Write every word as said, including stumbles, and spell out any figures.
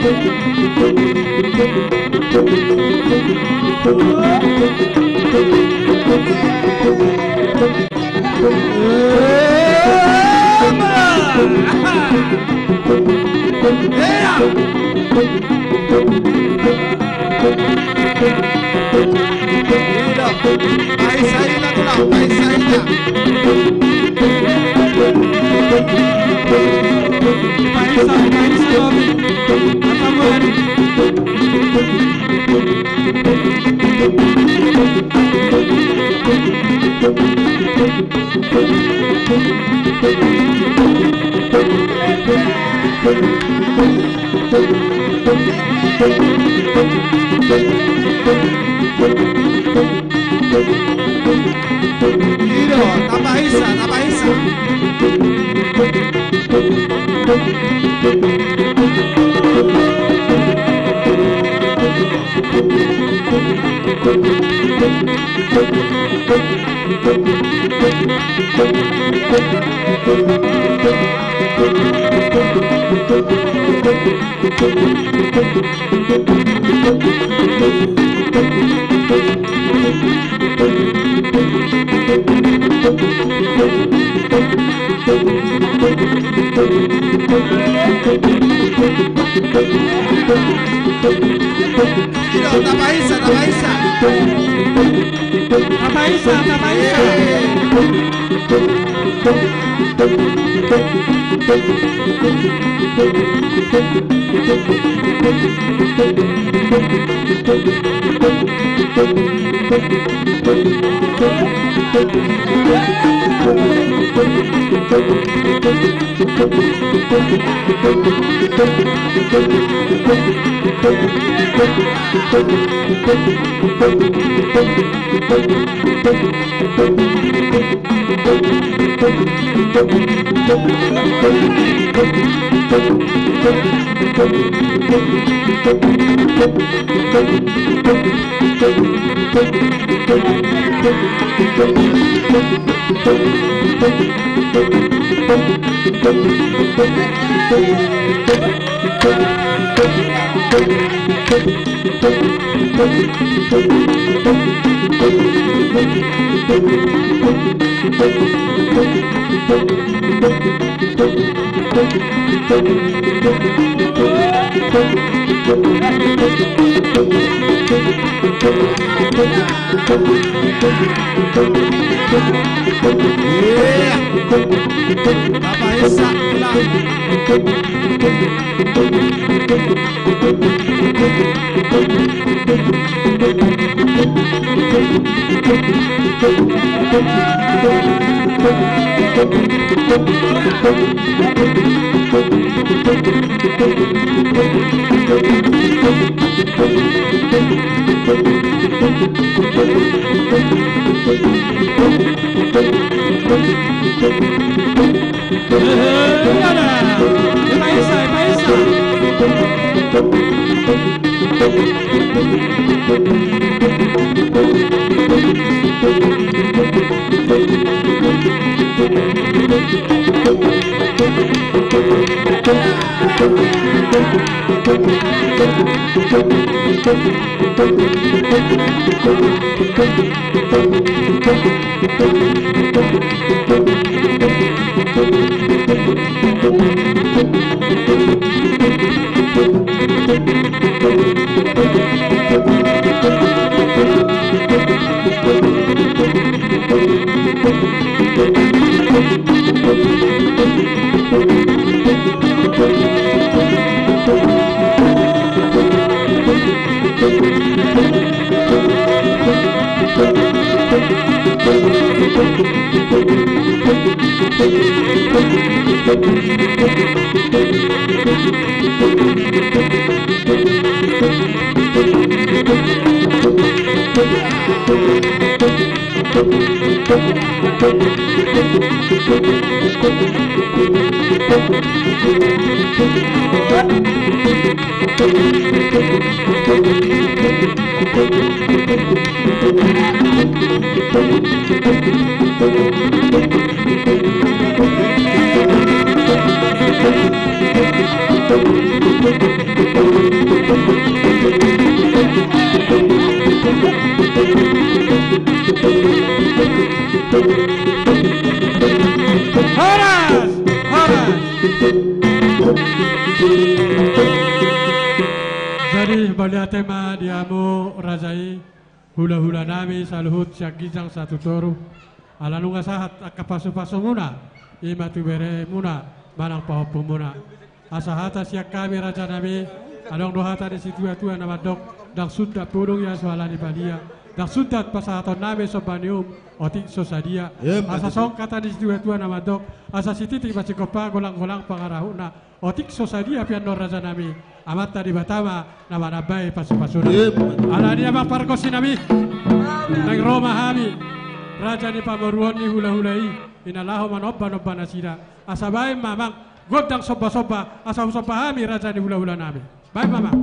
I do, tambahisa, tambahisa. Tambahisa, tambahisa. Tambahisa, tambahisa. Horas! Horas! Jadi, mauliate ma di hamu raja i, hula-hula nami saluhut sian ginjang sahat tu toru. Ala nunga sahat angka pasu-pasumuna, i ma tu beremuna manang pahompumuna. Asa hata sian hami raja nami, adong do hata ni situa-tua na mandok, ndang sundat pudung ia so ala ni balia, ndang sundat pasahaton nami somba ni uhum, otik so sadia. Ia, asa betul. Songon hata ni situa-tua na mandok, asa sititik ma singkop, golang-golang pangarahutna, otik so sadia pe annon raja nami, Amanta Debata ma na manambai pasu-pasuna. Ia, betul. Ala ni i amang pargonsi nami, naeng ro ma hami, raja ni pamoruon ni hula-hula i, i na laho manomba-nomba nasida. Asa baen ma amang gondang somba-somba, asa husomba hami raja ni hula-hula nami. Baen ma amang.